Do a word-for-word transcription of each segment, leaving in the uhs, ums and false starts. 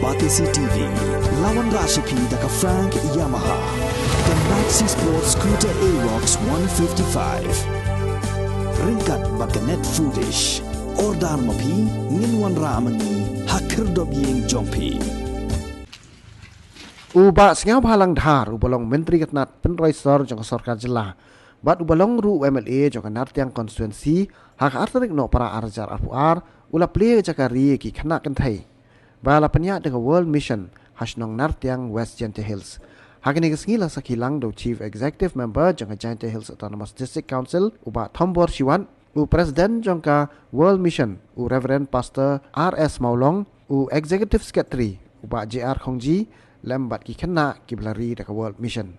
Batesi T V, la wanrah sha phi da ka Frank Yamaha, ka Maxi Sport Scooter Aerox one fifty-five. Ryngkat bad ka Net Foodish. Order ma phi, ngin wanrah ma ngi ha khyrdop ïing jong phi. U Bah Sniawbhalang Dhar, uba long Myntri ka tnat pynroi sor jong ka sorkar jylla, bad uba long ruh u M L A jong ka Nartiang constituency, ha ka ar tarik Nohprah ar hajar arphew ar, u la plie ka jaka ri ïa ki khynnah kynthei ba la pynïaid da ka World Mission ha shnong Nartiang, West Jaintia Hills. Ha kane ka sngi la sakhi lang da u Chief Executive Member jong ka Jaintia Hills Autonomous District Council, u Bah Thombor Shiwat, u President jong ka World Mission, u Reverend Pastor R S Mawlong, u Executive Secretary, u Bah J R Khongji, lem bad ki khynnah kiba la ri da ka World Mission.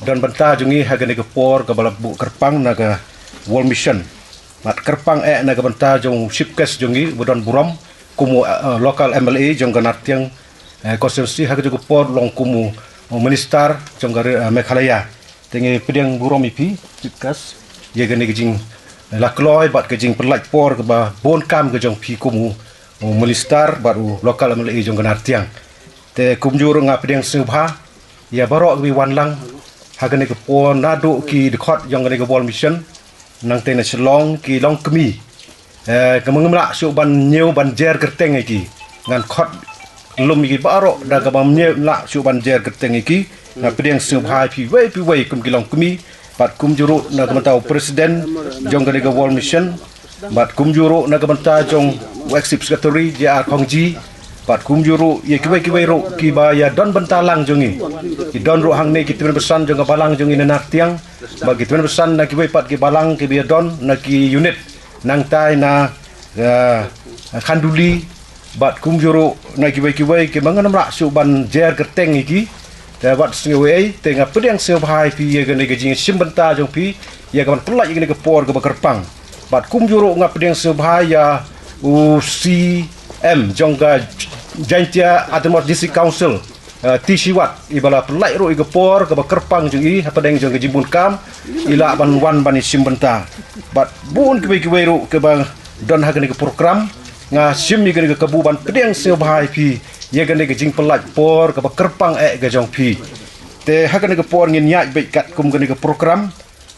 Don bynta jong ngi ha kane ka por kaba la buh kyrpang na ka World Mission. Bad kyrpang eh na ka bynta jong u chief guest jong ngi, ba don burom kum u, eh, local M L A jong ka Nartiang, eh, constituency, ha ka jong ka por long kum u, u minister jong ka, eh, Meghalaya. Te ngi pdiang burom ïa phi, chief guest, ïa kane ka jing, eh, la kloi bad ka jingpynlait por kaba bun kam ka jong phi kum u, u minister bad u local M L A jong ka Nartiang. Te kumjuh ruh nga pdiang sngewbha ïa baroh kiba wan lang ha kane ka por, naduh ki dkhot jong kane ka World Mission, nangta na Shillong, ki longkmie. Eh, ka mengem lah shuh ban ñiew ban jer kyrteng ïa ki. Ngan khot lum ïa ki baroh da kaba ñiew lah shuh ban jer kyrteng ïa ki. Nga pdiang sngewbha ïa phi wei phi wei kum ki longkmie. Bad kumjuh ruh na ka bynta u president jong kane ka World Mission. Bad kumjuh ruh na ka bynta jong u executive secretary J R Khongji. Bad kumjuh ruh ïa kiwei kiwei ruh kiba ïa don bynta lang jong ngi. Ki don ruh hangne ki tymmen basan jong ka balang jong ngi na Nartiang. Bad ki tymmen basan na kiwei pat ki balang kiba ïa don na ki unit. Nangta na, eh, Khanduli, bad kumjuh ruh na kiwei kiwei kiba ngam lah shuh ban jer kyrteng ïa ki. Te wat sngewbha, te nga pdiang sngewbha ïa phi ïa kane ka jingshim bynta jong phi ïa kaban pynlait ïa kane ka por kaba kyrpang. Bad kumjuh ruh nga pdiang sngewbha ïa u C M jong ka Jaintia Autonomous District Council, eh, T. Shiwat, iba la pynlait ruh ïa ka por kaba kyrpang jong i hapdeng jong ka jingbun kam, i lah ban wan ban ïashim bynta. Bad bun kiwei kiwei ruh kiba don ha kane ka program, nga shim ïa kane ka kabu ban pdiang sngewbha ïa phi ïa kane ka jingpynlait por kaba kyrpang eh ka jong phi. Te ha kane ka por ngin ïaid beit katkum kane ka program,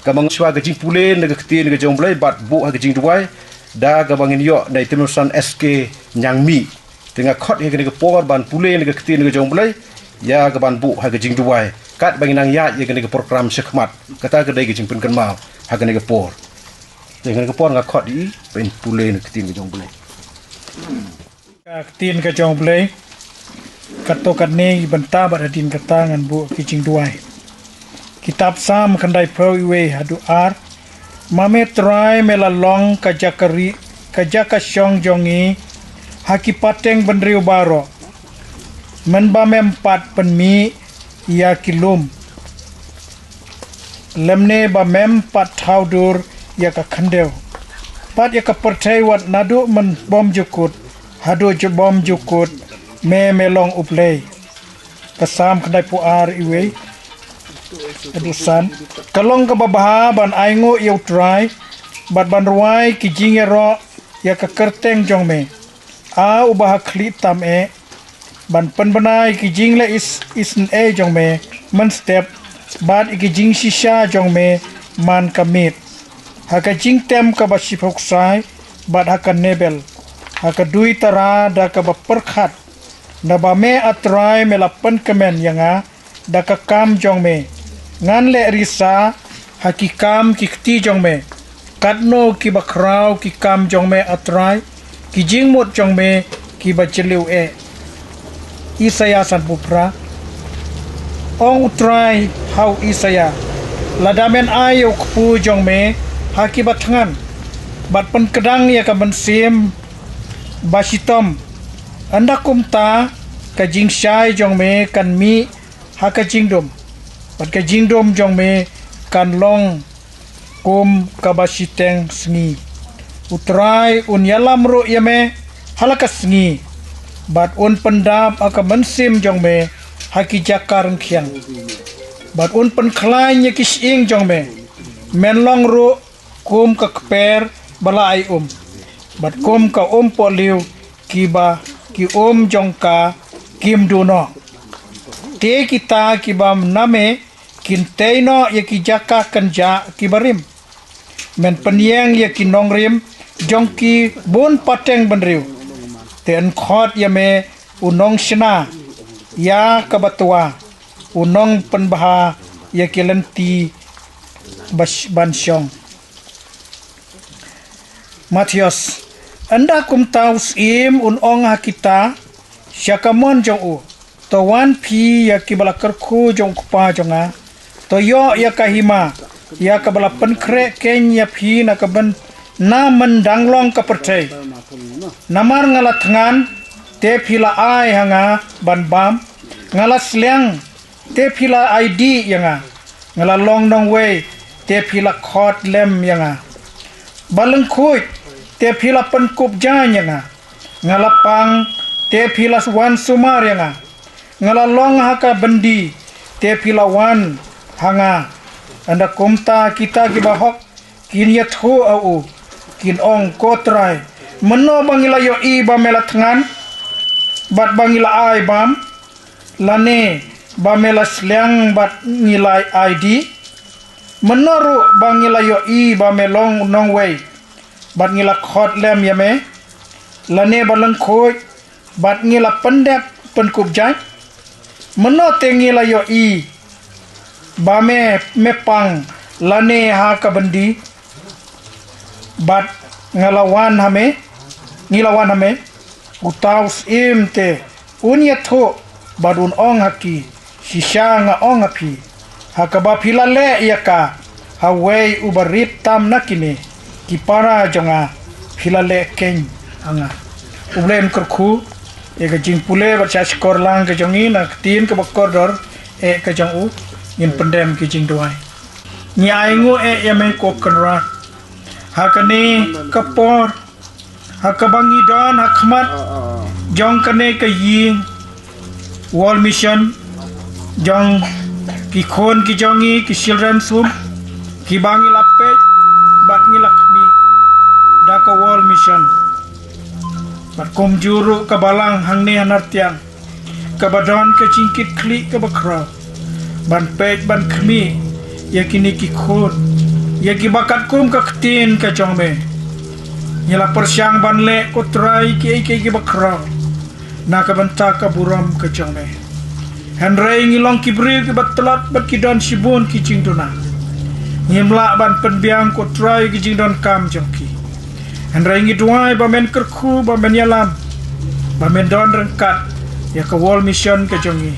kaba shuwa ka jingpule na ka ktien ka jong U Blei bad buh ha ka jingduwai, da kaba ngin ïoh na i tymmen basan S K Ñiangmih. Te nga khot ïa kane ka por ban pule na ka ktien ka jong U Blei, ïa kaban buh ha ka jingduwai. Katba ngin nang ïaid ïa kane ka program shakhmat. Kata ka dei ka jingpynkynmaw ha kane ka por. Te kane ka por nga khot ïa i ban pule na ka ktien ka jong U Blei. Ka ktien ka jong U Blei. Kato kane i bynta bad hadien kata ngan buh ki jingduwai. Kitab Salm khyndaiphew, iwei haduh ar. Ma me Trai me la long ka jaka ri, ka jaka shong jong ngi ha ki pateng bynriew baroh. Mynba mem pat pynmih ïa ki lum, lymne ba mem pat thaw dur ïa ka khyndew. Pat ïa ka pyrthei wat naduh mynbymjukut haduh jubymjukut, me me long U Blei. Ka Salm khyndaiphew ar, iwei haduh san. Ka long kaba bha ban ainguh ïa U Trai bad ban rwai ki jingïaroh ïa ka kyrteng jong me. A uba ha khlieh tam eh, ban pynbna ïa ki jingleh is, isynei jong me mynstep, bad ïa ki jingshisha jong me man ka miet. Ha ka jingtem kaba shiphew ksai bad ha ka nebel, ha ka duitara da kaba pyrkhat. Naba me A Trai me la pynkmen ïa nga da ka kam jong me. Ngan leh risa ha ki kam ki kti jong me. Katno kiba khraw ki kam jong me A Trai, ki jingmut jong me kiba jylliew eh. Isaïah sanphew phra. Ong U Trai ha u Isaïah, lada men ai ïa u kpu jong me ha kiba thngan bad pynkdang ïa ka mynsiem ba shitom, ynda kumta ka jingshai jong me kan mih ha ka jingdum. bad ka jingdum jong me kan long kum kaba shiteng sngi. U Trai un ïalam ruh ïa me ha la ka sngi, bad un pyndap ha ka mynsiem jong me ha ki jaka rngkhiang, bad un pynkhlaiñ ïa ki shyieng jong me. Men long ruh kum ka kper ba la ai um, bad kum ka um pohliew kiba ki um jong ka kim duh noh. Te kita kiba na me kin tei noh ïa ki jaka kynjah kiba rim. Men pynïeng ïa ki nongrim jong ki bun pateng bynriew. Te yn khot ïa me u nongshna ïa kaba twa, u nongpynbha ïa ki lynti ba sh-, ban shong. Mathaios. Ynda kumta u Syiem un ong ha kita sha ka mon jong u, to wan phi ïa kiba la kyrkhu jong u Kpa jong nga, to ïoh ïa ka hima ïa kaba la pynkhreh keiñ ïa phi na ka byn-, na myndang long ka pyrthei. Namar nga la thngan, te phi la ai ha nga ban bam. Nga la sliang, te phi la ai dih ïa nga. Nga la long nongwei, te phi la khot lem ïa nga. Ba lyngkhuid, te phi la pynkup jaiñ ïa nga. Nga la pang, te phi la wan sumar ïa nga. Nga la long ha ka byndi, te phi la wan ha nga. Ynda kumta kita kiba hok kin ïathuh ha u, kin ong, Ko Trai, mynno ba ngi la ïohi ba me la thngan, bad ba ngi la ai bam, lane ba me la sliang bad ngi la ai dih? Mynno ruh ba ngi la ïohi ba me long nongwei, bad ngi la khot lem ïa me, lane ba lyngkhuid, bad ngi la pyndep pynkup jaiñ? Mynno te ngi la ïohi ba me, me pang, lane ha ka byndi, bad nga la wan ha me, ngi la wan ha me? Uta u Syiem te un ïathuh bad un ong ha ki, Shisha nga ong ha phi, ha kaba phi la leh ïa ka ha uwei uba rit tam na kine ki para jong nga, phi la leh keiñ ha nga. U Blei un kyrkhu ïa ka jingpule bad shah shkor lang ka jong ngi na ka ktien kaba kordor eh ka jong u. Ngin pyndem ki jingduwai. Ngi ainguh eh ïa me, Ko Kynrad, ha kane ka por, ha kaba ngi don ha khmat jong kane ka ïing World Mission, jong ki khun ki jong ngi, ki Children's Home, kiba ngi la peit bad ngi la khmih da ka World Mission. Bad kumjuh ruh ka balang hangne ha Nartiang, kaba don ka jingkitkhlieh kaba khraw ban peit ban khmih ïa kine ki khun ïa kiba katkum ka ktien ka jong me. Ngi la pyrshang ban leh, Ko Trai, kiei kiei kiba khraw na ka bynta ka burom ka jong me. Hynrei ngi long ki briew kiba tlot bad ki don shibun ki jingduna. Ngim lah ban pynbiang, Ko Trai, ki jingdonkam jong ki. Hynrei ngi duwai ba men kyrkhu, ba men ïalam, ba men don ryngkat ïa ka World Mission ka jong ngi,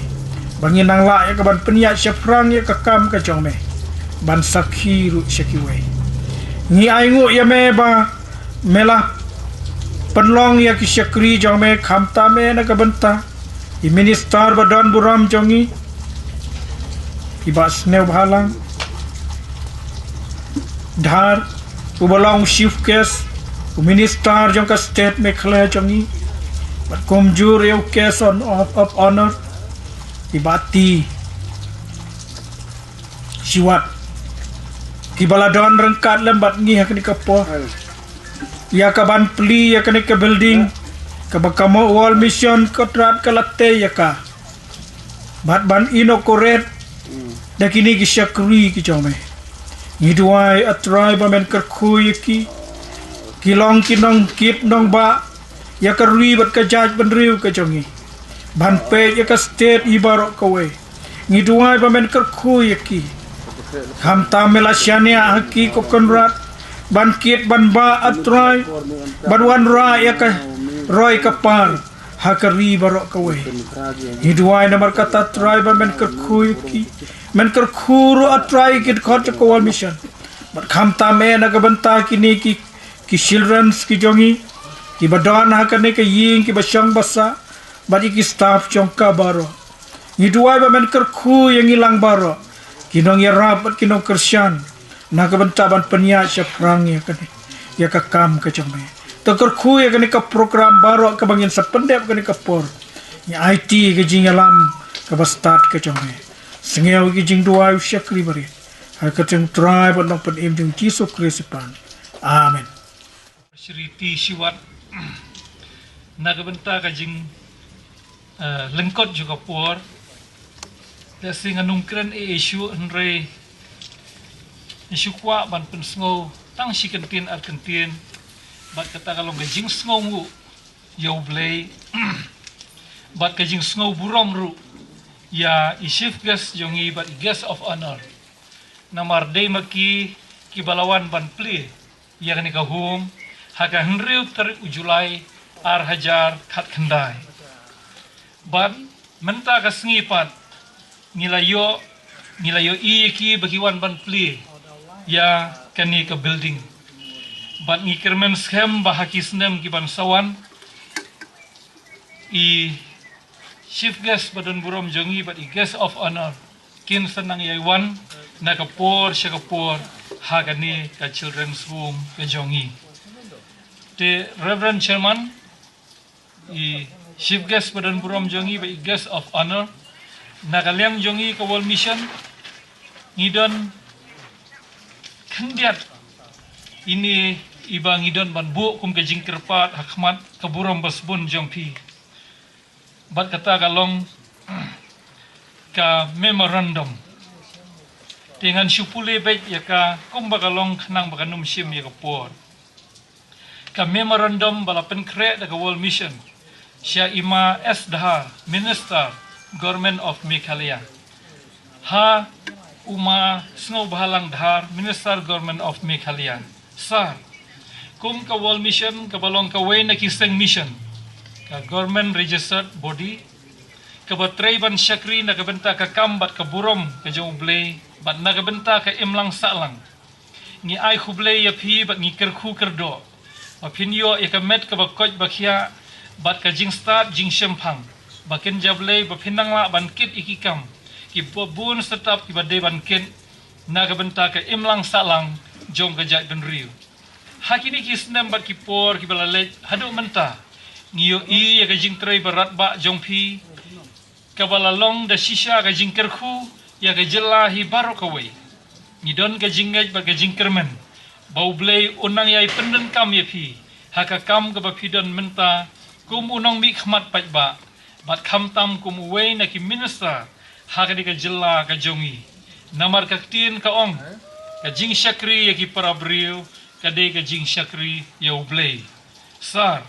ba ngin nang lah ïa ka ban pynïaid shaphrang ïa ka kam ka jong me, ban sakhi ruh sha kiwei. Ngi ainguh ïa me ba me la pynlong ïa ki shakri jong me, khamtam eh na ka bynta i minister ba don burom jong ngi, i Bah Sniawbhalang Dhar, uba long u chief guest, u minister jong ka state Meghalaya jong ngi, bad kumjuh ruh ïa u guest of, of honour, i Bah T Shiwat, kiba la don ryngkat lem bad ngi ha kane ka por ïa ka ban plie ïa kane ka building kaba ka World Mission Kynrad ka la tei ïa ka, bad ban inaugurate da kine ki shakri ki jong me. Ngi duwai, A Trai, ba men kyrkhu ïa ki, ki long ki nongkit nongbah ïa ka ri bad ka jaitbynriew ka jong ngi, ban peit ïa ka state hi baroh kawei. Ngi duwai ba men kyrkhu ïa ki, khamtam me la shaniah ha ki, Ko Kynrad, ban kit ban bah, A Trai, ban wanrah ïa ka roi ka par ha ka ri baroh kawei. Ngi duwai namar kata, Trai, ba men kyrkhu ïa ki, men kyrkhu ruh, A Trai, ïa ki dkhot jong ka World Mission, bad khamtam eh na ka bynta kine ki, ki children's ki jong ngi, kiba don ha kane ka ïing, kiba shong ba sah, bad ïa ki staff jong ka baroh. Ngi duwai ba men kyrkhu ïa ngi lang baroh, Ki nongïarap bad ki nongkyrshan, na ka bynta ban pynïaid shaphrang ïa kane, ïa ka kam ka jong me. To kyrkhu ïa kane ka program baroh kaba ngin sa pyndep kane ka por. Ngi aiti ka jingïalam kaba stad ka jong me. Sngew ki jingduwai u shakri barit. Ha ka kyrteng u Trai bad Nongpynim jong ngi Jisu Khrist i Kpa. Amen. Shri T Shiwat, na ka bynta ka jing, eh, lyngkot jong ka por. Lehse ngan ym kren ei ei shuh, hynrei nga shu kwah ban pynsngew tang shi kyntien ar kyntien bad kata ka long ka jingsngewnguh ïa U Blei bad ka jingsngewburom ruh ïa i chief guest jong ngi bad i guest of honour. Namar dei ma ki kiba la wan ban plie ïa kane ka home ha ka hynriew tarik u July ar hajar khatkhyndai. Bad mynta ka sngi pat ngi la ïoh, ngi la ïohi ïa ki ba ki wan ban plie ïa kane ka building. Bad ngi kyrmen skhem ba ha ki snem ki ban sa wan, i chief guest ba don burom jong ngi bad i guest of honour kin sa nang ïai wan na ka por sha ka por ha kane ka children's home ka jong ngi. Te Reverend Chairman, i chief guest ba don burom jong ngi bad i guest of honour, na ka liang jong ngi ka World Mission ngi don khyndiat ine iba ngi don ban buh kum ka jingkyrpad ha khmat ka burom ba sbun jong phi. Bad kata ka long ka memorandum. Te ngan shu pule beit ïa ka kumba ka long khnang ba kan ym shim ïa ka por. Ka memorandum ba la pynkhreh da ka World Mission sha i Ma S Dhar, Minister, Government of Meghalaya. Ha u Ma Sngewbhalang Dhar, Minister, Government of Meghalaya. Sir, kum ka World Mission kaba long kawei na ki seng mission, ka government registered body, kaba trei ban shakri na ka bynta ka kam bad ka burom ka jong U Blei bad na ka bynta ka imlang sahlang, ngi ai khublei ïa phi bad ngi kyrkhu kyrdoh ba phin ïoh ïa ka met kaba koit ba khiah bad ka jingstad jingshemphang ba kynja Blei ba phin nang lah ban kit ïa ki kam kiba bun step kiba dei ban kit na ka bynta ka imlang sahlang jong ka jaitbynriew. Ha kine ki snem bad ki por kiba la leit haduh mynta, ngi ïohi ïa ka jingtrei ba radbah jong phi kaba la long da shisha ka jingkyrkhu ïa ka jylla hi baroh kawei. Ngi don ka jingngeit bad ka jingkyrmen ba U Blei un nang ïai pyndonkam ïa phi ha ka kam kaba phi don mynta kum u nongmihkhmat paidbah bad khamtam kum uwei na ki minister ha kane ka jylla ka jong ngi. Namar ka ktien ka ong, ka jingshakri ïa ki para briew ka dei ka jingshakri ïa U Blei. Sir,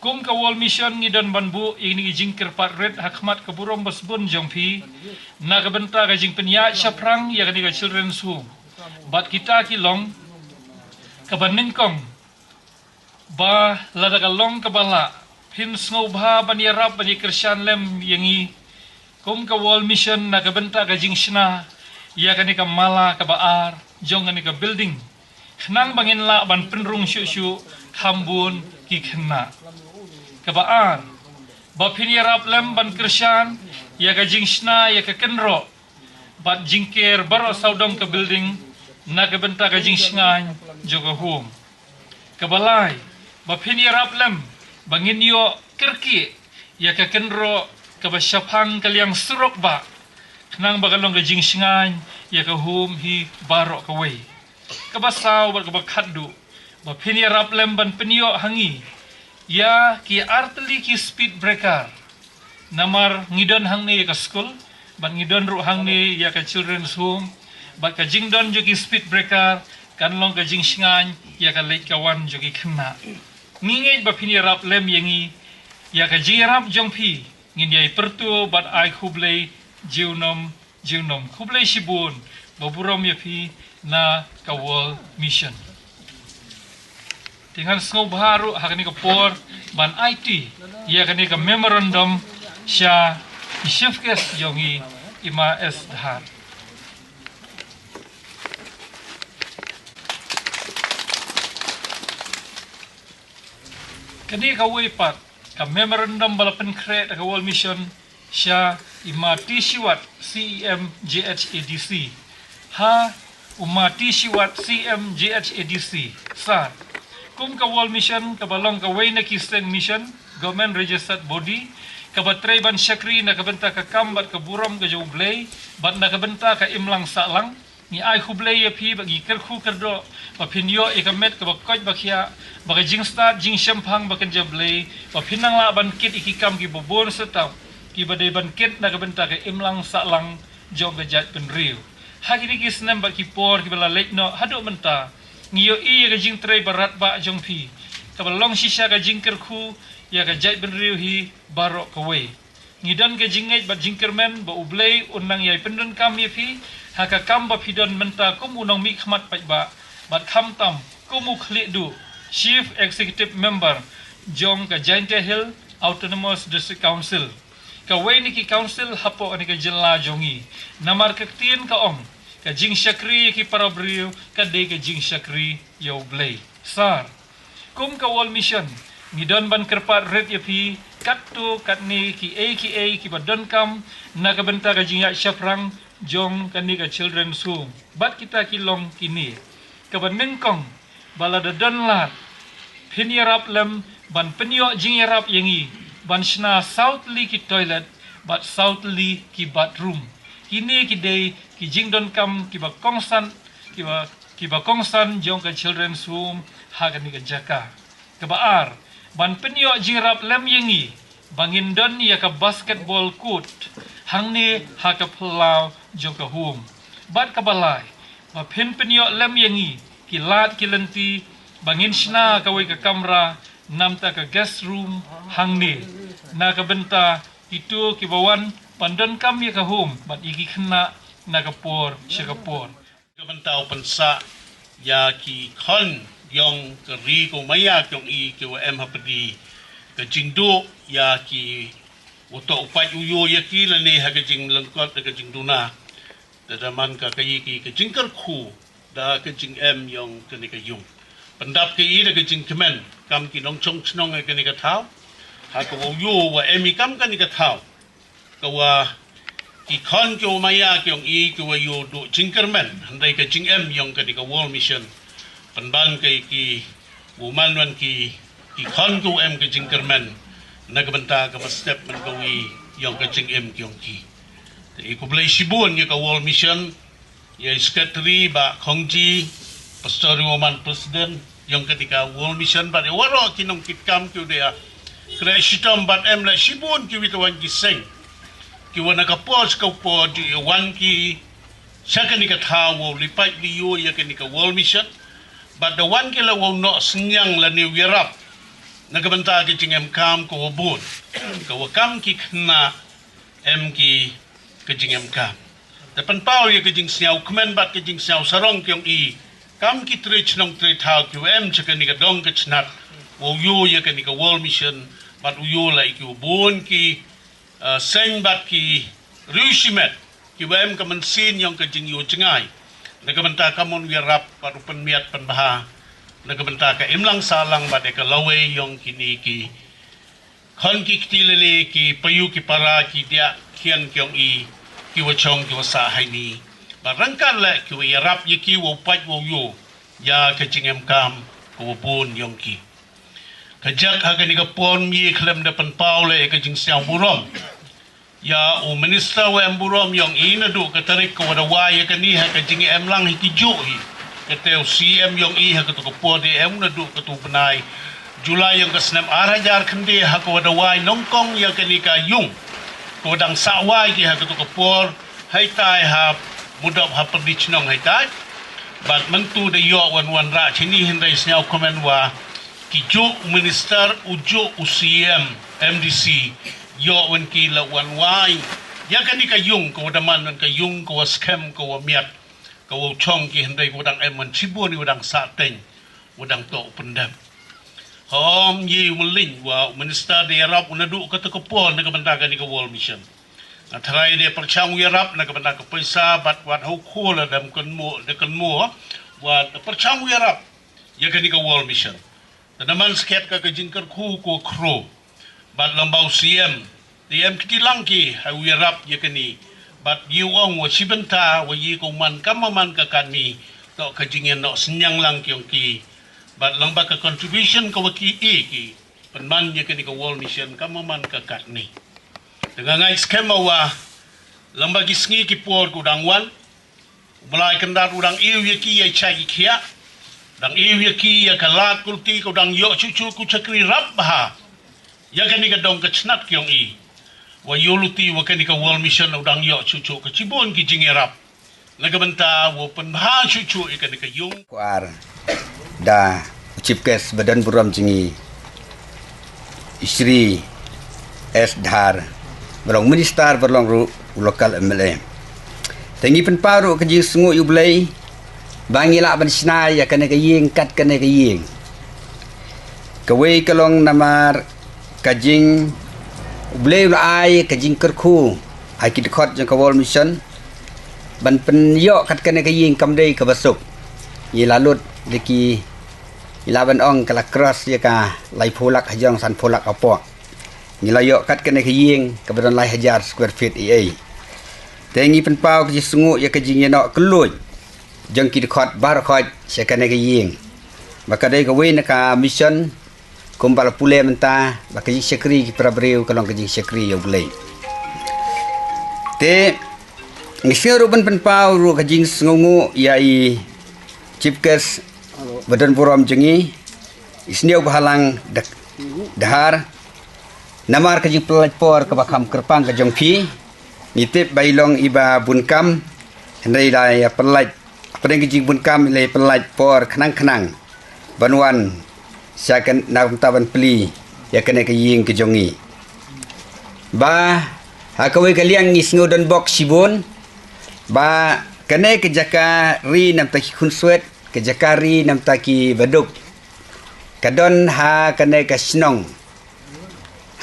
kum ka World Mission ngi don ban buh ïa kine ki jingkyrpad rit ha khmat ka burom ba sbun jong phi na ka bynta ka jingpynïaid shaphrang ïa kane ka children's home. Bad kita ki long kaba nyngkong, ba lada ka long kaba lah, phin sngewbha ban ïarap ban ïakyrshan lem ïa ngi kum ka World Mission na ka bynta ka jingshna ïa kane ka mala kaba ar jong kane ka building, khnang ba ngin lah ban pynrung shuh shuh kham bun ki khynnah. Kaba ar, ba phin ïarap lem ban kyrshan ïa ka jingshna ïa ka kynroh bad jingker baroh sawdong ka building na ka bynta ka jingshngaiñ jong ka home. Kaba lai, ba phin ïarap lem ba ngin ïoh kyrkieh ïa ka kynroh kaba shaphang ka liang surok bah, khnang ba ka long ka jingshngaiñ ïa ka home hi baroh kawei. Kaba saw bad kaba khatduh, ba phin ïarap lem ban pynïoh ha ngi ïa ki artylli ki speed breaker. Namar ngi don hangne ïa ka skul bad ngi don ruh hangne ïa ka children's home, bad ka jingdon jong ki speed breaker kan long ka jingshngaiñ ïa ka leit ka wan jong ki khynnah. Ngi ngeit ba phin ïarap lem ïa ngi. Ïa ka jingïarap jong phi ngin ïai pyrto bad ai khublei junom junom. Khublei shibun, ba burom ïa phi na ka World Mission. Te ngan sngewbha ruh ha kane ka por ban aiti ïa kane ka memorandum sha i chief guest jong ngi, i Ma S Dhar. Kane kawei pat ka memorandum ba la pynkhreh da ka World Mission sha i Ma T Shiwat, C E M J H A D C. Ha u Mati Shiwat C M J H A D C, Sar. Kum ka World Mission kaba long kawei na ki seng mission, government registered body, kaba trei ban shakri na ka bynta ka kam bad ka burom ka jong U Blei, bad na ka bynta ka imlang sahlang, ngi ai khublei ïa phi ba ngi kyrkhu kyrdoh ba phin ïoh ïa ka met kaba koit ba khiah, ba ka jingstad jingshemphang ba kynja Blei, ba phin nang lah ban kit ïa ki kam kiba bun syrtam kiba dei ban kit na ka bynta ka imlang sahlang jong ka jaitbynriew. Ha kine ki snem bad ki por kiba la leit noh haduh mynta, ngi ïohi ïa ka jingtrei ba radbah jong phi, kaba long shisha ka jingkyrkhu ïa ka jaitbynriew hi baroh kawei. Ngi don ka jingngeit bad jingkyrmen ba U Blei un nang ïai pyndonkam ïa phi ha ka kam ba phi don mynta kum u nongmihkhmat paidbah, bad khamtam kum u khlieh duh, Chief Executive Member jong ka Jaintia Hills Autonomous District Council, kawei na ki council hapoh kane ka jylla jong ngi. Namar ka ktien ka ong, ka jingshakri ïa ki para briew ka dei ka jingshakri ïa U Blei. Sar, kum ka World Mission, ngi don ban kyrpad rit ïa phi katto katne kiei kiei kiba donkam na ka bynta ka jingïaid shaphrang jong kane ka Children's Home. Bad kita ki long kine: kaba nyngkong, ba lada don lad, phin ïarap lem ban pynïoh jingïarap ïa ngi ban shna saw tylli ki toilet bad saw tylli ki bathroom. Kine ki dei ki jingdonkam kiba kongsan, kiba, kiba kongsan jong ka Children's Home ha kane ka jaka. Kaba ar, ban pynïoh jingïarap lem ïa ngi ba ngin don ïa ka basketball court hangne ha ka phyllaw jong ka home. Bad kaba lai, ba phin pynïoh lem ïa ngi ki lad ki lynti ba ngin shna kawei ka kamra namar ka guest room hangne, na ka bynta kito kiba wan ban donkam ïa ka home bad ïa ki khynnah na ka por sha ka por. Ka bynta u pynsah ïa ki khon jong ka ri ka maïa ka jong i kiwa em hapdeng ka jingduh ïa ki, u toh u pait u ïoh ïa ki lane ha ka jinglyngkot da ka jingduna. Te da man ka, ka ïa ki ka jingkyrkhu da ka jingem jong kane ka ïung. Pyndap ka i da ka jingkmen kam ki nongchong chnong ïa kane ka thaw, ha ka wow ïoh wa em i kam kane ka thaw, ka wa ki khon ki wa maïa ki jong i ki wa ïoh duh jingkyrmen hynrei ka jingem jong kane ka World Mission. Pynban ka i ki wa man wan ki, ki khon ki wa em ka jingkyrmen na ka bynta ka ba step man ka wi jong ka jingem ki jong ki. Te i khublei shibun ïa ka World Mission, ïa i secretary Bah Khongji, Pastor Roman, president jong kane ka World Mission, bad ïa waroh ki nongkitkam ki u dei a kre shitom bad em la shibun ki wi tawang ki seng ki wa na ka por sha ka por ju ïa wan ki sha kane ka thaw wow li pait li ïoh ïa kane ka World Mission. Bad da wan ki la wow noh synñiang lane u ïarap na ka bynta ka jingem kam ka wa bun, ka wa kam ki khynnah em ki ka jingem kam. Te pynpaw ïa ka jingsñiaw kmen bad ka jingsñiaw sarong ki jong i kam ki tre chnong tre thaw ki wa em cha kane ka dong ka chnat, wow ïoh ïa kane ka World Mission, bad u ïoh la i ki wa bun ki, uh, seng bad ki riewshimet ki wa em ka mynsiem jong ka jingïoh jngai na ka bynta ka mon ïarap bad u pynmiat pynbha na ka bynta ka imlang sahlang bad ïa ka lawei jong kine ki khon ki kti lane ki payu ki para ki diah khian ki jong i ki wa chong ki wa sah haini. Bad ryngkat leh ki wa ïarap ïa ki wow pait wow ïoh ïa ka jingem kam ka wa bun jong ki. Ka jak ha kane ka por ym ye khlem da pynpaw leh ïa ka jingsñiaw burom ïa u minister wa em burom jong i naduh ka tarik ka wa da wai ïa kane ha ka jingem lang hi ki juh hi. Kata u C M jong i ha katu ka por da em naduh katu bnai July jong ka snem ar hajar khyndai ha ka wa da wai nyngkong ïa kane ka ïung ka wa dang sah wai ki ha katu ka por haitai ha mudop ha pyrdi chnong haitai. Bad mynta da ïoh wan wanrah chini hynrei sñiaw kmen wa ki juh u minister, u juh u C M, M D C, ïoh wan ki la wan wai ïa kane ka ïung ka wa da man wan ka ïung ka wa skhem ka wa miat ka wa chong ki hynrei ka wa dang em wan shibun i wa dang sah teng wa dang toh u pyndem. Hom ye u mling wa u minister da ïarap u naduh katu ka por na ka bynta kane ka World Mission. Nga tharai da pyrchang u ïarap na ka bynta ka pisa bad wat hau khul da kynmaw, da kynmaw wa da pyrchang u ïarap ïa kane ka World Mission. Te da man skhet ka ka jingkyrkhu ko khro bad lambau C M, da em kti lang ki ha u ïarap ïa kane. Bad ïa u ong wa shi bynta wa ïa ka u man kam wa man ka katni, toh ka jingïanoh synñiang lang ki ong ki. Bad lang ba ka contribution ka wa ki i ki pynman ïa kani ka World Mission kam wa man ka katni. Te nga ngeit skhem wa lang ba ki sngi ki por ku dang wan, u Blei Kynrad u dang ïew ïa ki ïa chai ki khiah, dang ïew ïa ki ïa ka lad kulti ku dang ïoh chuchu ku chakri rap bha. Ïa kani ka dong ka chnat ki ong i. Wa ïoh luti wa kani ka World Mission u dang ïoh chuchu ka chibun ki jingïarap. Na ka bynta wa pynbha chuchu ïa kani ka yung. Kwar da u chief guest ba don burom jong i, i Shri S Dhar, ba long minister, ba long ruh u local M L A. Te ngi pynpaw ruh ka jingsngew ïa u Blei ba ngi lah ban shna ïa kane ka ïing kat kane ka ïing. Kawei ka long namar ka jing u Blei u la ai ka jingkyrkhu ha ki dkhot jong ka World Mission ban pynïoh kat kane ka ïing kam dei kaba suk. Ngi la lut da ki, ngi la ban ong ka la cross ïa ka laiphew lak hajrong sanphew lak hapoh. Ngi la ïoh kat kane ka ïing kaba don lai hajar square feet ei ei. Te ngi pynpaw ka jingsngew ïa ka jingïanoh kylluid jong ki dkhot baroh khoit sha kane ka ïing. Ba ka dei kawei na ka mission kumba la pule mynta ba ka jingshakri ki para briew ka long ka jingshakri ïa u Blei. Te ngi sngew ruh ban pynpaw ruh ka jingsngewnguh ïa i chief guest ba don burom jong i, i Sniawbhalang Dak-, Dhar, namar ka jingpyllait por kaba kham kyrpang ka jong phi. Ngi tip ba i long iba bun kam, hynrei la ïa pyllait, hapdeng ka jingbun kam i la ïa pyllait por khnang khnang ban wan sha kan na kumta ban plie ïa kane ka ïing ka jong i. Ba ha kawei ka liang ngi sngew don bok shibun ba kane ka jaka ri namta ki khunswet, ka jaka ri namta ki baduk, ka don ha kane ka shnong,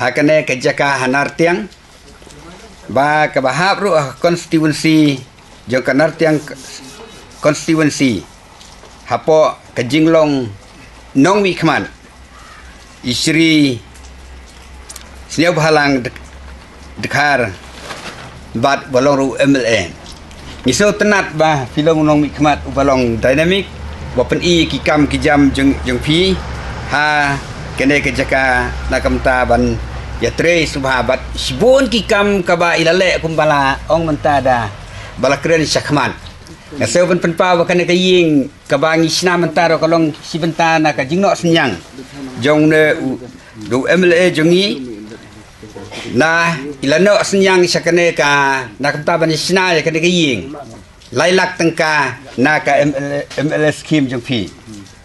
ha kane ka jaka ha Nartiang, ba kaba hap ruh ha constituency jong ka Nartiang constituency, hapoh ka jinglong nongmihkhmat i Shri Sniawbhalang Dkhar, bad ba long ruh u M L A. Ngi sngewtynnat ba phi long u nongmihkhmat uba long dynamic, ba pyni ki kam ki jam jong, jong phi ha kane ka jaka na kumta ban ïatrei sngewbha bad shibun ki kam kaba i la leh kumba la ong mynta da ba la kren shakhmat. Nga sngew ban pynpaw ba kane ka ïing kaba ngi shna mynta ruh ka long shi bynta na ka jingnoh synñiang jong une u, u M L A jong ngi. Na i la noh synñiang sha kane ka, na kumta ban shna ïa kane ka ïing. Lai lak tyngka na ka M L A, M L A scheme jong phi.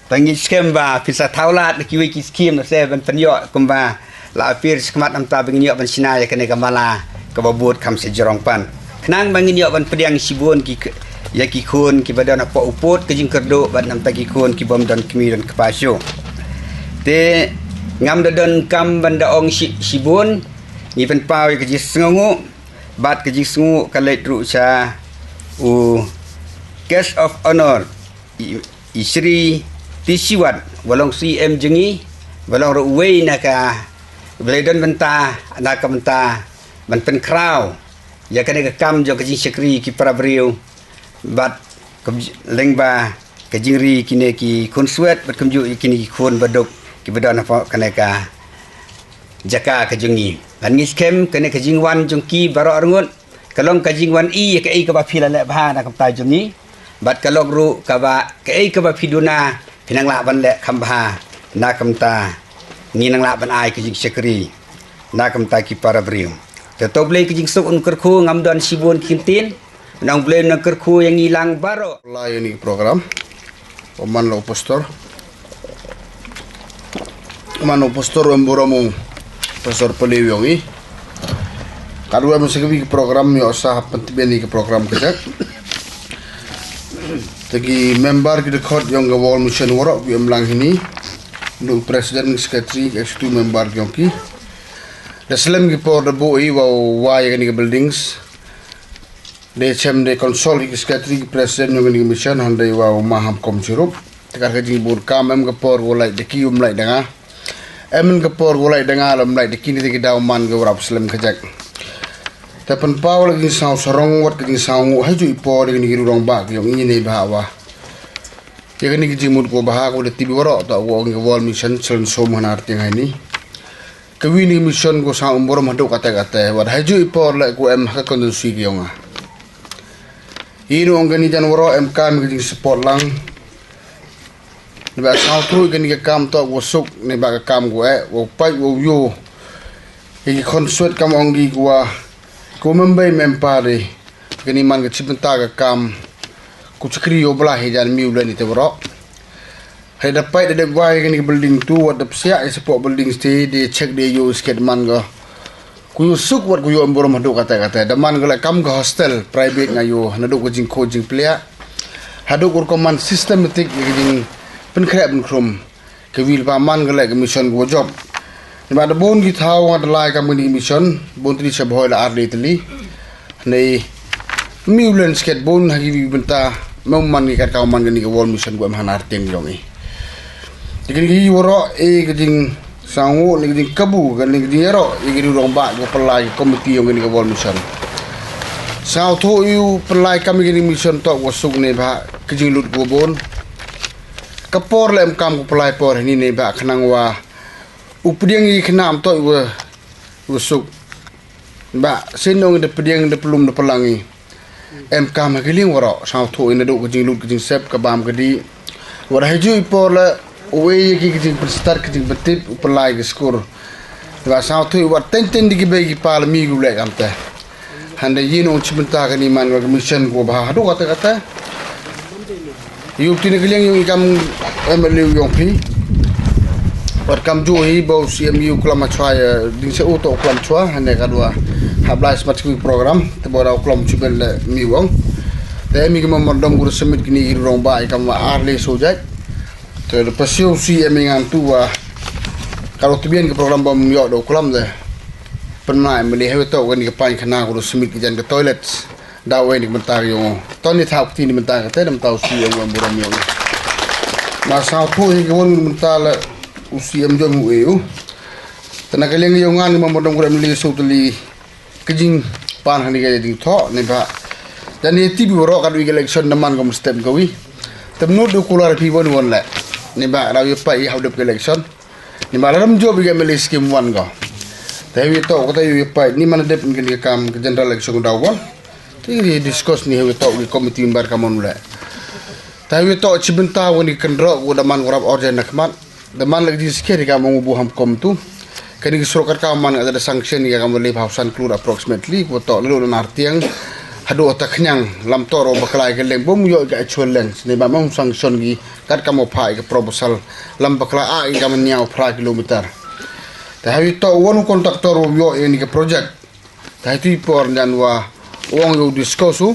Te ngi skhem ba phin sa thaw lad da kiwei ki scheme na se ban pynïoh kumba la appear shakhmat, namta ba ngin ïoh ban shna ïa kane ka mala kaba bud kham sha jrong pan. Khnang ba ngin ïoh ban pdiang shibun ki, ïa ki khun kiba don hapoh u pud ka jingkyrduh bad namta ki khun ki bym don kmie don kpa shuh. Te ngam da don kam ban da ong shi, shibun, ngi pynpaw ïa ka jingsngewnguh, bad ka jingsngewnguh ka leit ruh sha u guest of honour, i, i Shri T C Wat, ba long C M jong ngi, ba long ruh uwei na ka, ba la don bynta, na ka bynta ban pynkhraw ïa kane ka kam jong ka jingshakri ki para briew. Bad ka j-, lyngba ka jingri kine ki khunswet bad kumjuh ïa kine ki khun baduk kiba don hapoh kane ka jaka ka jong ngi. Bad ngi skhem kane ka jingwan jong ki baroh arngut ka long ka jingwan i ïa kaei kaba phi la leh bha na ka bynta jong ngi. Bad ka long ruh kaba kaei kaba phi duna phin nang lah ban leh kham bha na ka bynta, ngin nang lah ban ai ka jingshakri na ka bynta ki para briew. Te to Blei ka jingsuk un kyrkhu, ngam don shibun ki ktien. Nang Blei nang kyrkhu ïa ngi lang baroh. Lai ïa kane ka program. Ba man la u pastor. Ba man la u pastor, u em burom u pastor Palew ïong i. Katba em sa kawei ka program ïoh sa hap pyntbit ïa ka program ka jaka. Te ki member ki dkhot ïong ka World Mission waroh ki em lang hini. Ndu president, secretary, executive member ïong ki. Da slem ki por da buh i wa, wa ïa kane ka buildings. Dei chem dei consult ki secretary ki president ïong kane ka mission, hynrei wa u maham kom chirup. Te kat ka jingbun kam em ka por ko lait da ki um lait da nga. Em ka por ko lait da nga la um lait da ki, ni te ki daw man ka warap slem ka jaka. Te pynpaw la ka jingsngew sarong wat ka jingsngew nguh ha juh i por ïa kine ki rangbah ki ong ine bah wa. Ïa kane ka jingmut ko bah ko da tip waroh to ko ong ka World Mission Children Home ha Nartiang ha ini. Ka wi ni mission ko sa um burom haduh kata kata wat ha juh i por la ko em ha ka constituency ki ong a. Ino ong kane jan waroh em kam ka jingsupport lang. Neba sngewthuh ïa kane ka kam to wa suk neba ka kam ko eh wa pait wa ïoh. Ïa ki khonswet kam ong ki ko wa ko member member de. Kane man ka chibynta ka kam ko chakri ïoh bla hi jan miu lani te waroh. Hei da pait da dep wai kane ka building tu wat da psiah ïa support building ste de check de ïoh sket man ka. Ku ïoh suk wat ku ïoh em burom haduh kata kata da man ka la kam ka hostel private nga ïoh naduh ka jingkho jingpliah. Haduh ka rukom man systematic ïa ka jingpynkhreh pynkhrum. Ka wil pa man ka la ka mission ku jop. Neba da bun ki thaw nga da lai kam kane ka mission bun tli sha bhoi la ar de tli. Nei mi u len sket bun ha ki wi bynta mem man ki kat ka man kane ka World Mission ku em ha Nartiang jong i. Ïa kane ka ïa waroh ïa ka jing Sangu ni ka jingkabu ka ni ka jingïaroh ïa ka rangbah ka pynlai ka komiti ïong ka ni ka World Mission. Sngewthuh ïa u pynlai kam ïa ka ni mission to wa suk ne ba ka jinglut ka bun. Ka por lem kam ka pynlai por ni ne ba khnang wa u pdiang ïa ka nam to wa wa suk. Ba sien ong da pdiang da plum da plang i. Em kam ha ki lieng waroh sngewthuh i naduh ka jinglut ka jingsep ka bam ka dih. Waroh ha ju i por la uwei ïa ki ka jingpynstad ka jingpyntip u pynlai ka skur. Ba sngewthuh i wat teng teng di ki bei ki pa la mi gu leh kam te. Hynda yin ong chibynta ka ni man ka mission ko ba haduh kata kata. Yu ti ne ka liang yu i kam M L A yu ong phi. Wat kam ju hi ba u C M yu klam chwa ya ding se u to klam chwa hane ka dua. Ha blai smat ki program te ba da klam chu ben le mi wong. Te mi ki ma dom gu submit ki ni i rong ba i kam wa ar le so jai. Te da pa siu C M i ngan tu wa. Ka ro tu bien ki program ba mi yo do klam de. Pynmai M L A he to ka ni ka pain khana gu submit ki jan ka toilet. Da wei ni mynta ïong. Ton ni thau kti ni mynta ka te da mynta u C M wan burom ïong. Ma sngewthuh hi ka wan mynta la u C M jong u e u. Te na ka liang ïong ngan ni ma burom burom li su te li ka jingpan ha ni ka jingthoh ni ba. Dan ni ti bi baroh ka dei ka election da man ka must step ka wi. Te mut du kular phi wan wan le. Ni ba da wi pa i hau dep ka election. Ni ma la ram job i ka M L A scheme wan ko. Te wi to ko te wi pa ni man dep ni ka kam ka general election da wan. Te wi discuss ni wi to wi committee member ka mon le. Te wi to chibynta wan ni kan ro ko da man ko rap order na khmat. Da man la ji security ka mong bu ham kom tu. Ka ni surok ka man ada sanction ni ka kam le hausan klur approximately ko to le na Nartiang. Haduh ta khnyang lam to ro baklai ka leng bom yo ka actual leng. Ni ba mong sanction gi kat ka mo pha ka proposal lam bakla a ka man nyaw phra kilometer. Ta hawi to won contractor wo yo ni ka project. Ta hawi tu i por nyan wa wong yo discuss u.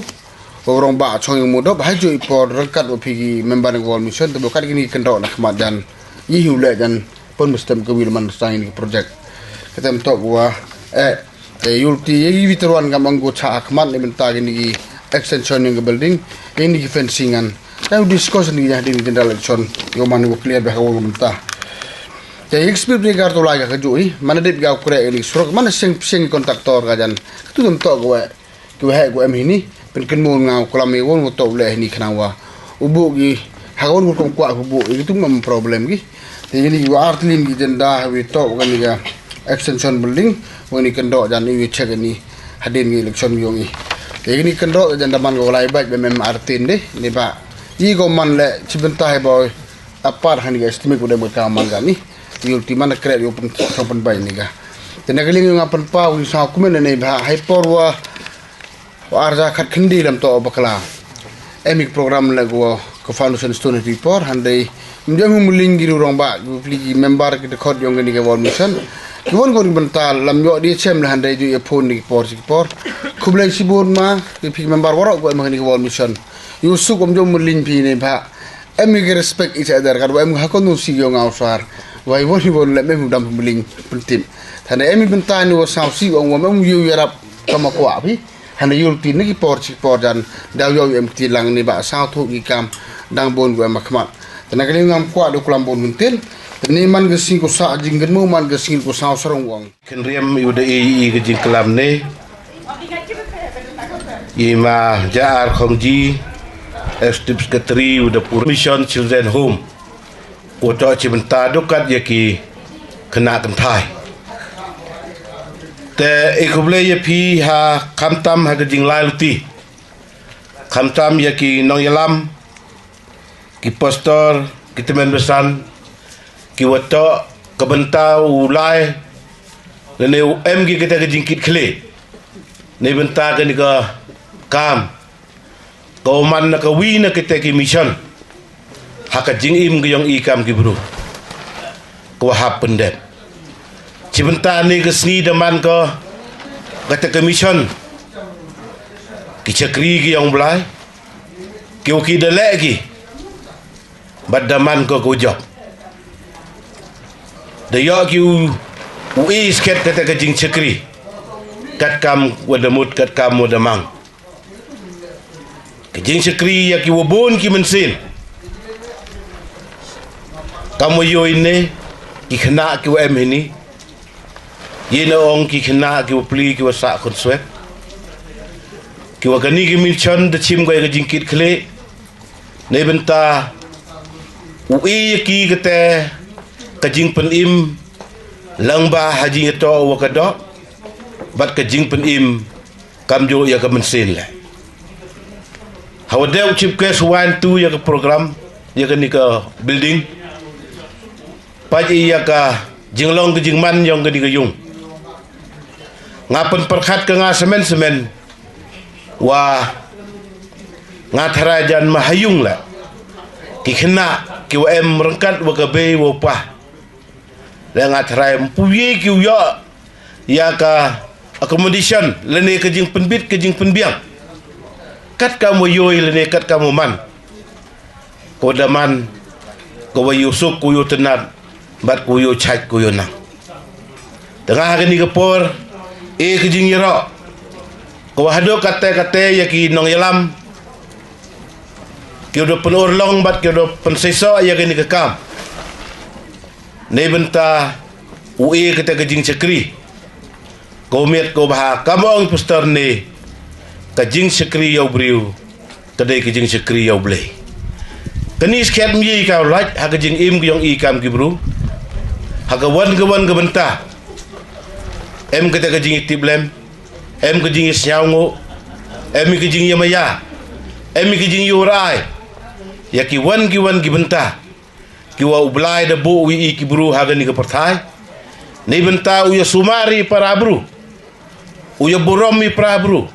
Wa rong ba chong yo mudop hawi ju i por rengkat wa phi ki member ng wall mission te bo kat kini kendok na khmat jan. Yi hiu le jan pun mustem ka wil man sang ni ka project. Katem to wa eh Te yul ti ye gi witruan ka manggo cha akhmat ni bynta gi ni gi extension ni gi building, ni gi fencing an. Te u discuss ni gi ding general election yo man wo clear ba ka wo bynta. Te expert ni gar to lai ka ju i man dip ga kre ni surok man sing sing contractor ka jan. Tu dum to go ki wa go em hini. Pynkin mo nga u klam i won u to le ni khna wa. U bu gi ha won u kum kwa u bu i tu mam problem gi. Te ni wa artlin gi jenda wi to ga ni ga extension building wa ni kendo jan i wi check ni hadin gi election yong i. Te ni kendo jenda man go lai baj be mem artin de ni ba. I go man le chibenta he boy apar hani ga estimate ko de ka man ga ni. Yul ti man kre yo pun pun bai ni ga. Te na ga ling nga pun pa wi sa kumen ne ba hai por wa Wa arja khat khindi lam to bakla. Emi program le go ko foundation stone ti por handai. Mjam hum ling gi rong ba gi pli gi member ki khot yong ni ke won mission. Ki won gon benta lam yo di chem le handai ju e phone ni por si por. Khublai sibun ma ki phi member waro go em ni ke won mission. Yusuk om jom ling phi ne ba. Em ki respect each other kat wa em ha kon si yo ngau sar. Wai won won le mem dam pemling pentim. Tane em benta ni wa sau si wong wa mem yu yarap kama kwa phi. Hana yul ti ni ki por chi por jan daw yo em ti lang ni ba sau thu ki kam dang bon wa makhmat. Tane kali ngam kwa do kulam bon mentin. Tane man ke sing ko sa jing gen mo man ke sing ko sau sarong wong. Ken riam yu da i i ke jing kelam ne. I ma J R Khongji, Executive Secretary u da pur Mission Children Home, u toh chi bynta dukat ïa ki khynnah kynthai. Te i khublei ïa phi ha khamtam ha ka jinglai luti, khamtam ïa ki nongïalam, ki pastor, ki tymmen basan, ki wa toh ka bynta u lai lane u em ki kata ka jingkit khlieh na bynta kani ka kam ka u man na ka wi na kata ki mission ha ka jingim ka ïong i kam ki bru ka wa hap pyndep. Chi bynta ne ka sngi da man ka kata ka mission, ki chakri ki ïong Blai, ki wa ki da leh ki bad da man ka ku jop. Da ïoh ki u, u i skhet kata ka jingchakri, kat kam wa da mut, kat kam wa da mang. Ka jingchakri ïa ki wa bun ki mynsiem. Kam wa ïoh i ne, ki khynnah ki wa em hini, ïa na ong ki khynnah ki wa pli, ki wa sah khun swet, ki wa kani ki mission da chim ka ïa ka jingkit khlieh. Na bynta u i ïa ki kata ka jingpynim lang ba ha jingïatoh wa ka doh bad ka jingpynim kam ju ïa ka mynsiem leh. Ha wa dei u chief guest wan tu ïa ka program, ïa kani ka building, pait ïa ka jinglong ka jingman ïong kani ka ïung. Nga pynpyrkhat ka nga semen semen wa nga tharai jan ma ha ïung leh, ki khynnah ki wa em ryngkat wa ka bei wa u pa, leh nga tharai mpuye ki u ïoh ïa ka accommodation lane ka jingpynbit ka jingpynbiang kat kam wa ïoh lane kat kam wa man. Ko da man ko wa ïoh suk, ko ïoh tynat bad ko ïoh chait, ko ïoh nang. Tengah kani ka por, e ka jingïaroh ko wa haduh kate kate ïa ki nongïalam, ki u da pynurlong bad ki u da pynseisoh ïa kani ka kam. Na bynta u e kata ka jingchakri, ko miet ko bha, kam ong pastor ne, ka jingchakri ïa u briew ka dei ka jingchakri ïa u Blei. Kani skhet mi ka lait ha ka jingim ka ïong i kam ki bru. Ha ka wan ka wan ka bynta, em kata ka jingïatiplem, em ka jingïasngew ngo, em ka jingïamaya, em ka jingïurai ïa ki wan ki wan ki bynta ki wa u Blai da buh wi i ki bru ha kani ka pyrthai. Ni bynta u ïa sumar i para bru, u ïa burom i para bru,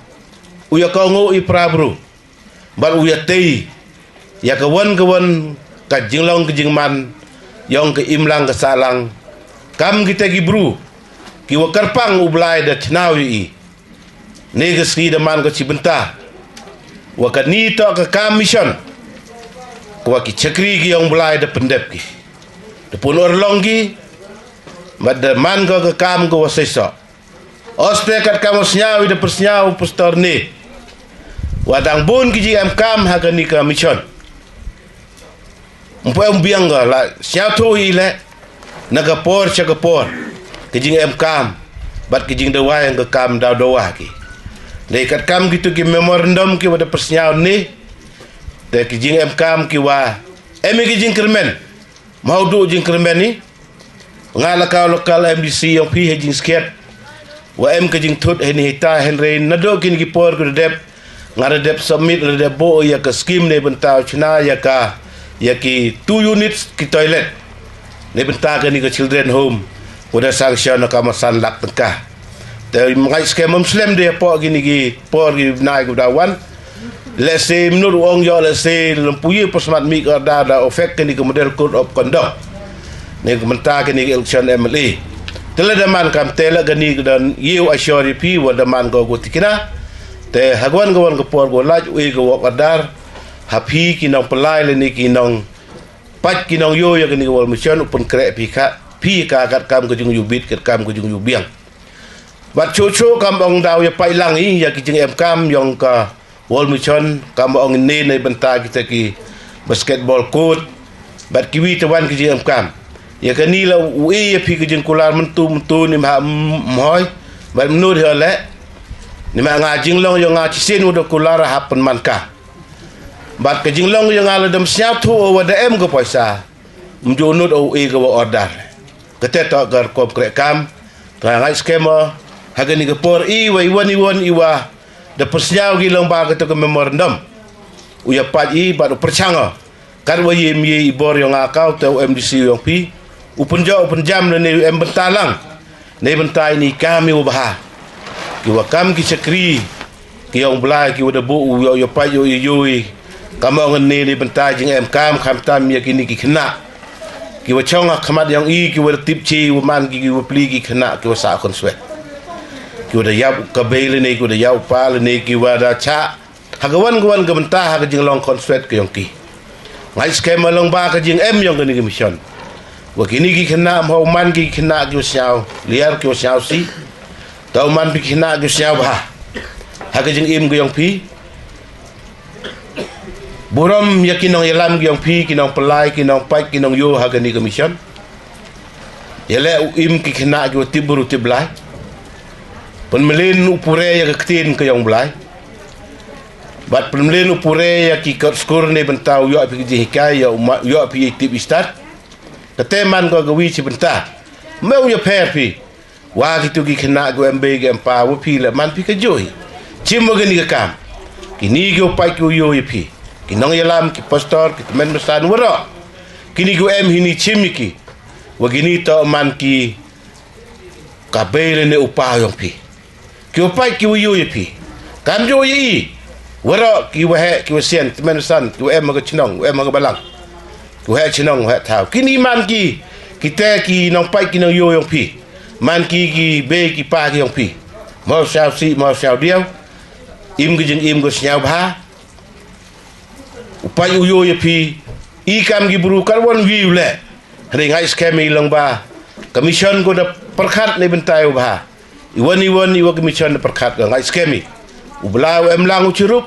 u ïa ka ngo i para bru, bad u ïa tei ïa ka wan ka wan ka jinglong ka jingman ïong ka imlang ka sahlang. Kam kita ki bru ki wa kyrpang u Blai da chnaw ïa i. Ni ka sngi da man ka chi bynta wa kani toh ka kam mission, ka wa ki chakri ki ïong Blai da pyndep ki, da pun urlong ki, bad da man ka ka kam ka wa seisoh. Oste kat kam wa sñiaw i da pyrsñiaw pastor ni wa dang bun ki jingem kam ha kani ka mission. Mpu em biang ka la sñiawthuh i leh na ka por cha ka por ka jingem kam bad ka jingdawa ïa ka kam daw dawa ki. Dei kat kam kitu ki memorandum ki wa da pyrsñiaw ni, dei ki jingem kam ki wa em i ki jingkyrmen. Mawduh jingkyrmen ni, nga la ka local M D C ïong phi ha jingskhiat wa em ka jingthut ha ni hita, hynrei naduh kini ki por ki da dep, nga da dep submit, da dep buh ïa ka scheme ni bynta u chna ïa ka, ïa ki two units ki toilet ni bynta kani ka children home, u da sanction na ka ma san lak tyngka. Te ngai skhem ym slem de hapoh kini ki por ki bnai ki da wan. Let's say mynno u ong ïoh, let's say lem puyi por smat mi ka da da ofek kani ka model code of conduct ni ka mynta kani ka election M L A. Te la da man kam te la kani ka da ïew ashore ïa phi wa da man ka ku tikna. Te ha ka wan ka wan ka por ko laj u e ka wok adar ha phi ki nong pynlai lane ki nong pait ki nong ïoh ïa kani ka wal mission u pynkreh phi ka, phi ka kat kam ka jingïubit, kat kam ka jingïubiang. Bad chuh chuh kam ong daw ïa pait lang i ïa ki jingem kam ïong ka wal mission, kam ong ni ni bynta kita ki basketball court bad kiwi te wan ki jingem kam. Ïa kani la u e ïa phi ki jingkular myntu myntu ni mha mhoi bad mynno ri le. Namar nga jinglong ïong nga shisien u da kular ha pynman ka. Bad ka jinglong ïong nga la dam sñiawthuh wa da em ka poisa. Mjunud u e ka wa order. Kate to ka rukom kreh kam. Ka ngai skema. Ha kani ka por i wa i wan i wan i wa da pynsñiaw ki long ba ka to ka memorandum. U ya pat i bad u pyrchang. Kat wa yem ye i bor ïong nga kaw te u M D C ïong phi. U pynjok u pynjam ne ne u em bynta lang. Ne bynta ini kam i u bha. Ki wa kam ki chakri. Ki ïong blai ki wa da bu u ïong ïong pat ïong ïong ïong. Kam ong ne ne bynta jing em kam kam tam ya ki ni ki khynnah. Ki wa chong ha khmat ïong i ki wa da tip chi wa man ki ki wa pli ki khynnah ki wa sa khon swet. Ki wa da yap ka bei le ne ki wa da yap pa le ne ki wa da cha. Ha ka wan ka wan ka bynta ha ka jinglong khon swet ka ïong ki. Ngai skema long ba ka jing em ïong ka ni ka mission. Wa ki ni ki khynnah mho man ki khynnah ki wa sñiaw. Liar ki wa sñiaw si. Tau man ki khynnah ki wa sñiaw bha. Ha ka jing im ka ïong phi. Burom ya ki nong yalam ki ïong phi, ki nong pelai, ki nong pait, ki nong yo ha ka ni ka mission. Ya le u im ki khynnah ki wa tip buru tip blai. Pynmlin u pure ya ka ktien ka ïong blai. Bad pynmlin u pure ya ki kot skur ne bynta u ïoh phi ki jing hikai ya u ma-, u ïoh phi tip i stad. Kate man ko ka wi chi bynta. Me u ya pher phi. Wa ki tu ki khynnah ki wa em bei ki em pa wa phi le man phi ka joi. Chim wa ki ni ka kam. Ki ni ki u pait ki u yo ya phi. Ki nong yalam ki pastor ki temen masan wa ro. Ki ni ki u em hi ni chim ya ki. Wa ki ni to man ki ka bei le ne u pa ïong phi. Ki wa pait ki wa ïoh ïa phi. Kam ïoh ïa i. Waroh ki wa heh ki wa sian, tymmen san, ki wa em ha ka chnong, wa em ha ka balang. Ki wa heh chnong, wa heh thaw. Kini man ki, kita ki nongpait ki nongïoh ïong phi. Man ki ki bei ki pa ki ïong phi. Mo siaw sih, mo siaw diaw. Im ki jingim ko sñiaw bha. U pait u ïoh ïa phi. I kam ki bru kat wan wi u leh. Hynrei nga i skhem i long ba ka mission ko da pyrkhat ne bynta u bha. I wan i wan i wa ka mission da pyrkhat ka nga i skhem i. U Blai u em lang u chirup.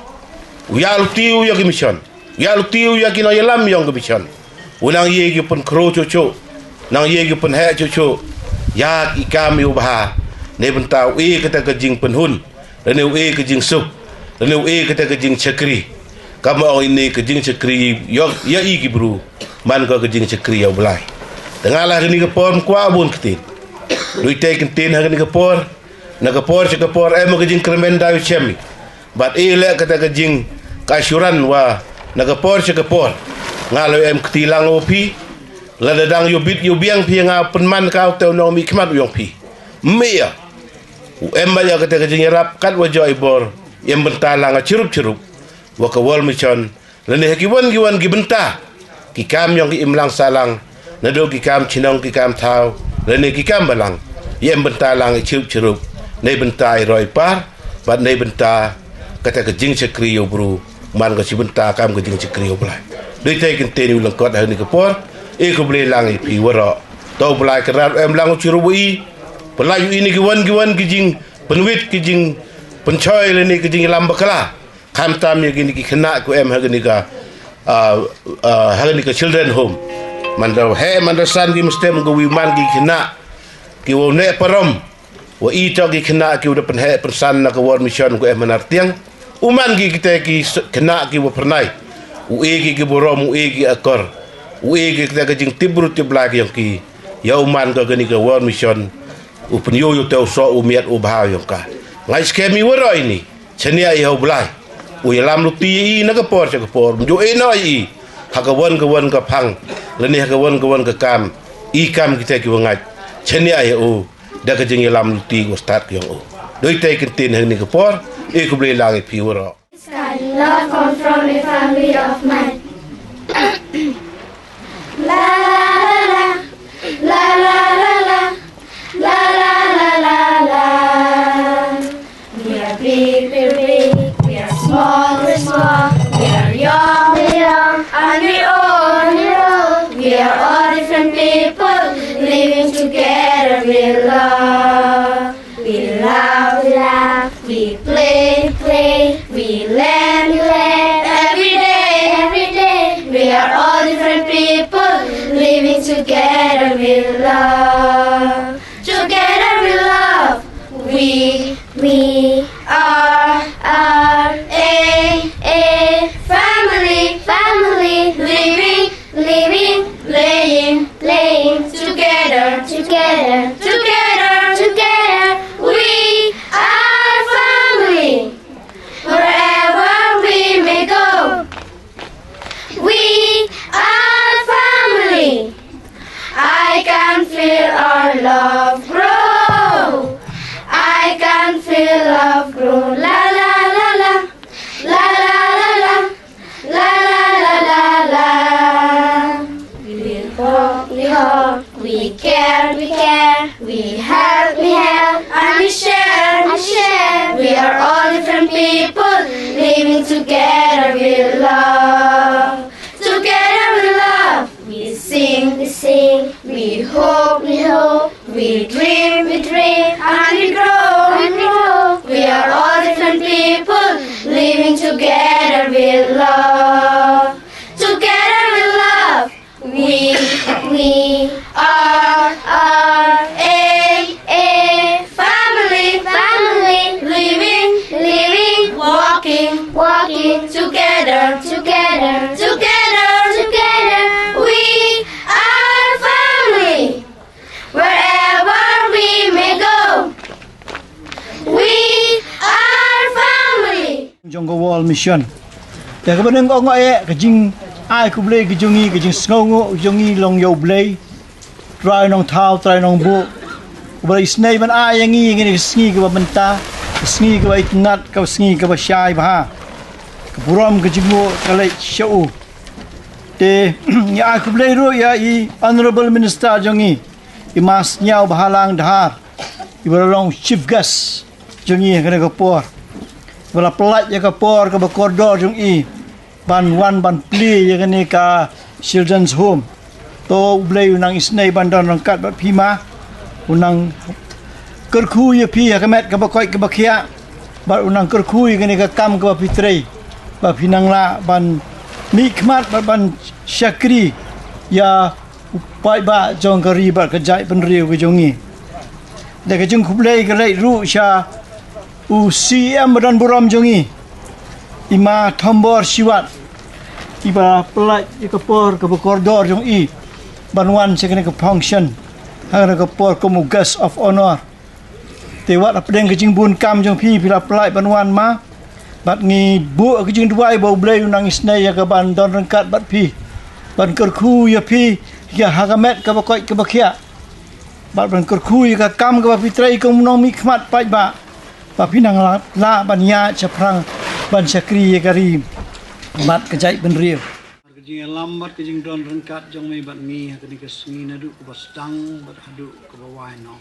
U ïa luti u ïa ka mission. U ïa luti u ïa ki nongïalam ïong ka mission. U nang ïa ki pynkhro chuh chuh. Nang ïa ki pynheh chuh chuh. Ïa ki kam i u bha. Ne bynta u i kata ka jingpynhun. Lane u e ka jingsuk. Lane u e kata ka jingchakri. Kam ong ine ka jingchakri ïa, ïa i ki bru. Man ko ka jingchakri ïa u Blai. Te nga la kani ka por mkwah bun ktien. Lui te ktien ha kani ka por. Na ka por cha ka por em ka jingkyrmen da u chem. Bad i le kata ka jing ka assurance wa na ka por cha ka por. Nga la em kti lang u phi. Lada dang ïu bit ïu biang phi nga pynman ka u te u nong mi khmat u ïong phi. Mia. U em ba ïa kata ka jingïarap kat wa joi bor, ïa em bynta lang chirup chirup, wa ka World Mission, lane ha ki wan ki wan ki bynta, ki kam ïong ki imlang salang, naduh ki kam chnong ki kam thaw, lane ki kam balang, ïa em bynta lang chirup chirup, ne bynta i roi par, bad ne bynta kata ka jingchakri ïa u bru, man ka chi bynta kam ka jingchakri ïa u Blai. Dei te kin te ni u lengkot ha ni ka por, e ko Blai lang i phi waroh. To Blai ka rar em lang u chirup i, Pynlait ïa ini ki wan ki wan ki jingpynwit ki jingpynchoi lane ki jingïalam bakla. Khamtam ïa kini ki khynnah ku em ha kani ka, ah, ah, ha kani ka children home. Manda heh manda san ki mesti em ka wi man ki khynnah ki wa u neh parom. Wa i to ki khynnah ki u da pynheh pynsan na ka World Mission ku em ha Nartiang. U man ki kita ki s-, khynnah ki wa phyrnai. U e ki ki burom, u e ki akor. U e ki kita ka jingtip bru tip Blai ki ïong ki. Ïa u man ka kani ka World Mission. U pynïoh ïa u te u soh u miat u bha ïong ka. Nga i skhem i waroh ini. Chaniah ïa u Blai. U ïalam luti ïa i na ka por cha ka por. Mjuh i noh ïa i. Ha ka wan ka wan ka phang. Lane ha ka wan ka wan ka kam. I kam kita ki wa ngait. Chaniah ïa u. Da ka jingïalam luti u stad ka ïong u. Doi te kin tin ha ni ka por. I ko Blai lang i phi waroh. This kind of love come from a family of mine. La la la la, la la la la, la la la la la. We are big, we're big, we are small, we're small, we are young, we're young, and we're old, we're old. We are all different people living together, we love. We laugh, we laugh, we play, we play, we learn, we learn. Every day, every day, we are all different people living together, we love. Together, we love. We, we are. Together we love. Together we love. We sing, we sing. We hope, we hope. We dream, we dream. And we grow, and we grow. We are all different people living together with love. Together we love. We, we are, are a, a family, family, living, living, walking, walking, together, together, together, together. We are family. Wherever we may go, we are family. Jong ka World Mission. Te kaba nang ong eh ka jingai khublei ka jong ngi, ka jingsngewnguh ka jong ngi long ïa U Blei. Trai Nongthaw, Trai Nongbuh. Uba la isynei ban ai ïa ngi ïa kane ka sngi kaba mynta, ka sngi kaba itynnad, ka sngi kaba shai bha. Ka burom ka jingmut ka leit sha u. Te ngi ai khublei ruh ïa i Honourable Minister jong ngi, i Ma Sniawbhalang Dhar, iba la long chief guest jong ngi ha kane ka por. Iba la pyllait ïa ka por kaba kordor jong i ban wan ban plie ïa kane ka Children's Home. To U Blei u nang isynei ban don ryngkat bad phi ma. U nang kyrkhu ïa phi ha ka met kaba koit kaba khiah. Bad u nang kyrkhu ïa kane ka kam kaba phi trei. Ba phi nang lah ban mihkhmat bad ban shakri ïa u paidbah jong ka ri bad ka jaitbynriew ka jong ngi. Da ka jingkhublei ka leit ruh sha u C M ba don burom jong ngi, i Ma Thombor Shiwat, iba pyllait ïa ka por kaba kordor jong i ban wan sha kane ka function ha kane ka por kum u guest of honour. Te wat hapdeng ka jingbun kam jong phi, phi la pyllait ban wan ma. Bad ngi buh ka jingduwai ba U Blei u nang isynei ïa ka ban don ryngkat bad phi, ban kyrkhu ïa phi ïa ha ka met kaba koit kaba khiah. Bad ban kyrkhu ïa ka kam kaba phi trei kum u nongmihkhmat paidbah, ba phi nang lah, lah ban ïaid shaphrang ban shakri ïa ka ri bad ka jaitbynriew. Ka jingïalam bad ka jingdon ryngkat jong me bad ngi ha kane ka sngi naduh kaba sdang bad haduh kaba wai noh.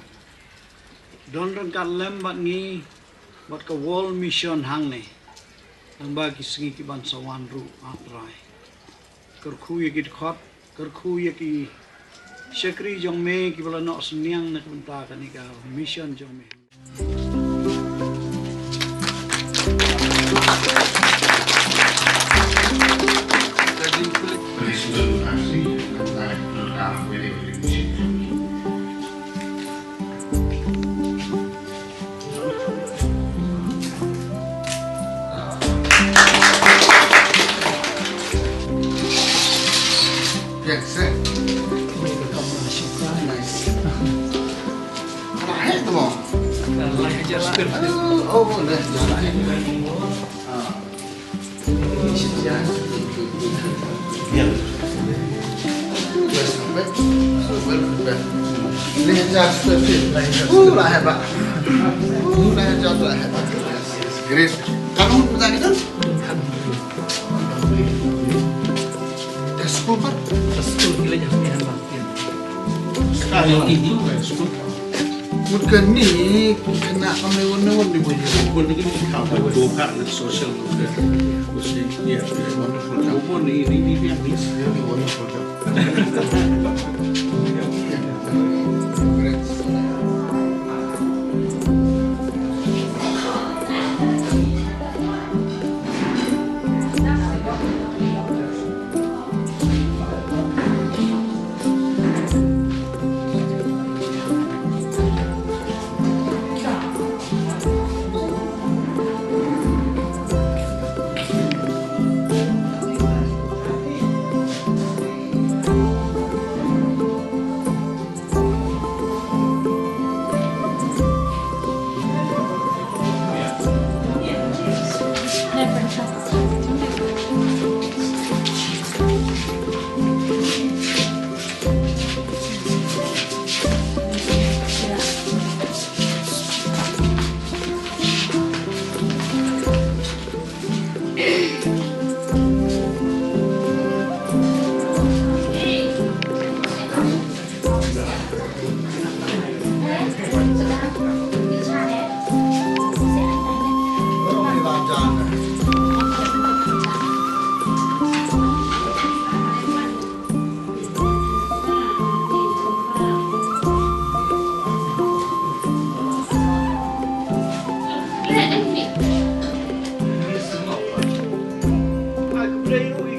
Don ryngkat lem bad ngi bad ka World Mission hangne. Lyngba ki sngi ki ban sa wan ruh, ah Trai. Kyrkhu ïa ki dkhot, kyrkhu ïa ki shakri jong me kiba la noh synñiang na ka bynta kane ka mission jong me. Biang seh. Nice. Apa hek tu mo? Aduh, oh, boleh. Ah. Great. Kamu tadi kan? Dah sepuluh, Pak? Dah sepuluh kilo jangan. Mut kane kane kam leh wan wan di bawah. Bun ni kan kam buka na social media. Mesti dia wonderful job. Bun ni ni ni dia ni. Really wonderful job. Railway